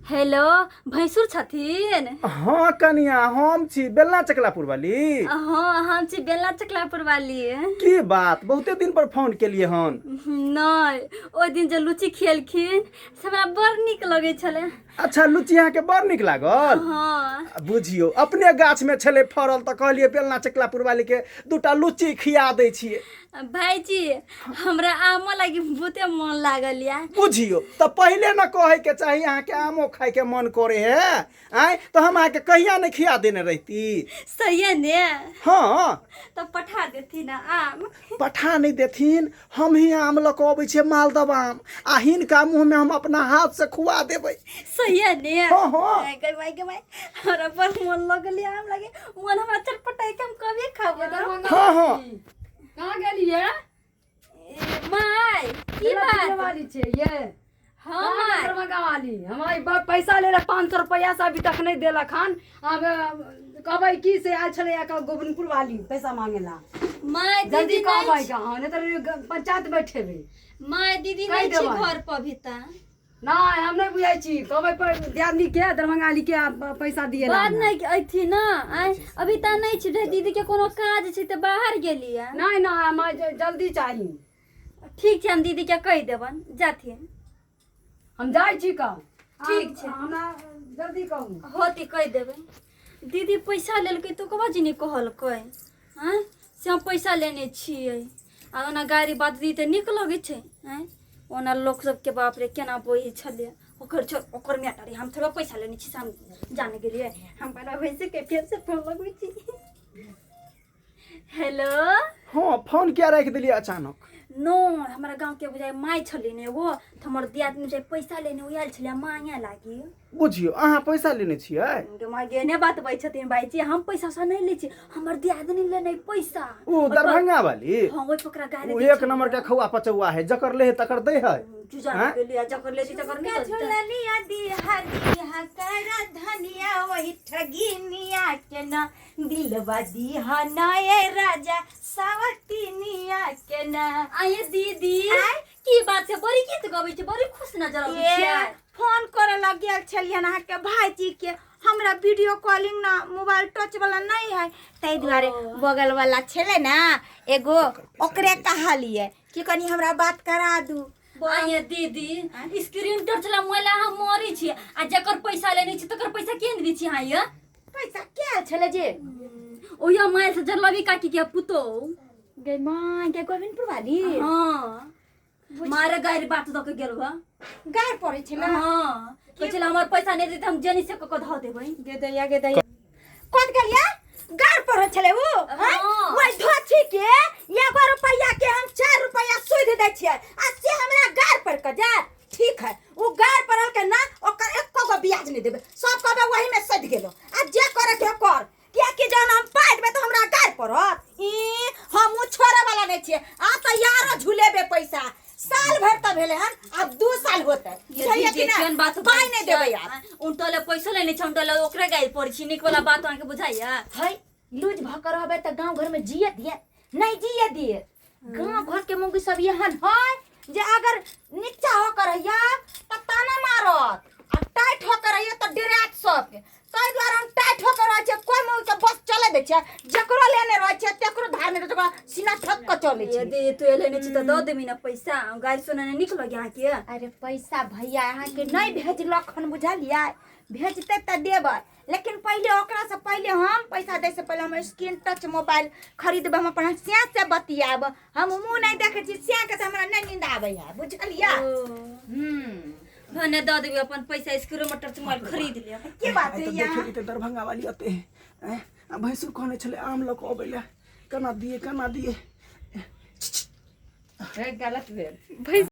Hello, भैंसुर छथिन? हाँ कनिया, हम छी बेलना चकलापुर वाली। हाँ, हम छी बेलना चकलापुर वाली। की बात, बहुते दिन पर फोन केलिए हन। नहि, ओहि दिन जे लुची खियलखिन से हमरा बड़ नीक लगै छलै। अच्छा, लुची अहाँके बड़ नीक लागल? हाँ। बुझियौ, अपने गाछ में छलै फड़ल, तऽ कहलियै बेलना चकलापुर वाली के दूटा लुची खिया दै छियै। भाईजी, हमरा आमो लागी बहुते मन लागल या। बुझियौ, तऽ पहिले न कहै के चाही अहाँके आमो खाय के मन करे है। आँय, तऽ हम अहाँके कहिया नहि खिया देने रहिती। सही ने? हाँ। तऽ पठा देथिन आम? पठा नहि देथिन, हम ही आम लऽ कऽ अबै छियै, मालदह आम, आ हिनका मुँहमे हम अपना हाथसँ खुआ देबै। सही ने? हाँ। गे माय, गे माय, हमरा बड़ मन लगल या आम लागे, मन हमरा चटपटाइ के हम कभी खाबो। हाँ हाँ। कहाँ गेलियै? माय, की बात? वाली छै ये? हाँ माय। दरभंगा वाली हमारे पैसा ले 500 रुपया से अभी तक नहीं देलक हन। आब कहबै की से आयल छलै गोविंदपुर वाली पैसा मांगे ला। माय, जल्दी दीदी कहबै नहीं। का हाँ, नहीं तऽ पंचायत बैठेबै। माय, दीदी कहि नहीं छी देबै। घर पर भी तऽ। नहीं, हम नहीं बुझै छी, कहबै दियादनी के दरभंगा वाली के पैसा दिए ला। बाद नहीं अथी ना आय, अभी तऽ नहीं छी, दीदी के कोनो काज छै तऽ बाहर गेलियै। नहीं नहीं, हमरा जल्दी चाही। ठीक छै, हम दीदी के कहि देबन, जाथिन। हम जाइ छी कऽ। ठीक छै। हमरा जल्दी कहू। होती, कहि देबै। दीदी पैसा लेलकै तऽ ओकरा जी नहि कहलकै आँय, से हम पैसा लेने छियै। आ ओना गाड़ी बात दी तऽ नीक लगै छै। आँय, ओना लोक सबके बाप रे केना बोही छलै। ओकर छोड़, ओकर मैटर, हम थोड़ा पैसा लेने छी से हम जाने गेलियै। हम पहले वैसे के फेर से फोन लगबै छी। हेलो। हाँ, फोन किया राखि देलियै अचानक? नो, हमरा गाँव के बुझाइ माय छलै ने एगो, तऽ हमर दियादनी बुझाइ पैसा लेने ओ आयल छलै मांगे लागी। बुझियौ, अहाँ पैसा लेने छियै? गे माय गे, ने बात बजै छथिन भाईजी, हम पैसा सा नहि लै छी, हमर दियादनी लेने पैसा। ओ दरभंगा वाली? हाँ, ओहि पकड़ा गाड़ी। ओ एक नंबर के खौआ पचौआ है, जकर ले है तकर दे है। चुजा हाँ? गेलियै, जकर ले छी तकर नहि देतै। झुलनिया दिहा दिहा कर धनिया वही ठगिनिया के ना दिलवा दिहा नए राजा सावतिनिया के ना। आये दीदी, की बात छै? बड़ी गीत गबै छै, बड़ी खुश नजर अबै ए, छियै। फोन करे लग गेल छलियन अहाँके भाईजी के, हमरा वीडियो कॉलिंग ना मोबाइल टच वाला नहीं है, ताहि दुआरे ओ। बगल वाला छलै ना एगो, ओकरे कहलियै कि कनि हमरा बात करा दू। आये दीदी, स्क्रीन टच ला मोबाइल अहाँ मरै छी आ जकर पैसा लेने छी तकर पैसा केहन दै छी अहाँ ये? पैसा क्या छलै जे? ओहिया मायल से जरलबी काकी के पुतोह। गे माँ के, गोविंदपुर वाली? हाँ, मारे गारि बात दऽ के गेल बा। गाय पड़ै छलै? हाँ, कहै छलै हमर पैसा नहि देतै हम जनी से कऽ कऽ धऽ देबै। गे दैया, गे दैया, कत गेलियै? गाड़ पड़ै छलै उ? हाँ। ओहि धोछी के एगो रुपैया के हम 4 रुपैया सुधि दै छियै आ से हमरा गाड़ पर के जायत? ठीक है, उ गाड़ पड़ल के ना ओकर एको गो ब्याज नहीं देबै, सब कहबै वही में सधि गेलो आ जे करे के कर, कियाकि जहन हम पाइ देबै तऽ हमरा गाड़ पड़त। ई हम उ छोड़े वाला नहीं छियै। आ तऽ यारो झुलेबै पैसा, साल भरि तऽ भेलै हन, आब 2 साल होतै। ये बुझलियै कि दीदी, नहि? केहन बात? पाइ नहि देबै आब। उनटले पैसो लेने छै, उनटले ओकरे गारि पड़ै छी। नीक वाला बात अहाँके बुझाइया? है, लूज भऽ कऽ रहबै तऽ गाँव घरमे जिए दिए नहि जिए दिए। गाँव घरके मौगी सब एहन है जे अगर नीचा हो कर रहिया तऽ ताना मारत आ टाइट हो कर रहिया तऽ डरात सबके। ताहि दुआरे हम टाइट हो कर रहै छियै, कोइ मौगी के बस चले दै छियै, जकरो लेने रहै छियै तकरो धार नहि दै छियै, ओकरा सीना ठक कऽ चलै ये छै। दीदी, तू एले नहि छी तऽ दऽ देबी ने पैसा? गारि सुनने नीक लगे अहाँके? अरे पैसा भैया अहाँके नहि भेजलक हन, बुझलियै? भेजतै तऽ देबै, लेकिन पहिले ओकरासँ पहिले हम पैसा दै से पहिले हम स्क्रीन टच मोबाइल खरीदबै, हम अपना स्याह से बतियाब। हम मुँह नहि देखै छी स्याहके तऽ हमरा नहि नींद आबै है, बुझलियै? हम्म। भने दऽ देबी अपन पैसा, स्क्रीन टच मोबाइल खरीद लेब। की बात आइ है तऽ यहाँ? देखली तऽ दरभंगा वाली अते आँय, आ भैंसुर कहने छलै आम लऽ कऽ अबै लए, केना दिए, केना दिए? गलत भेल।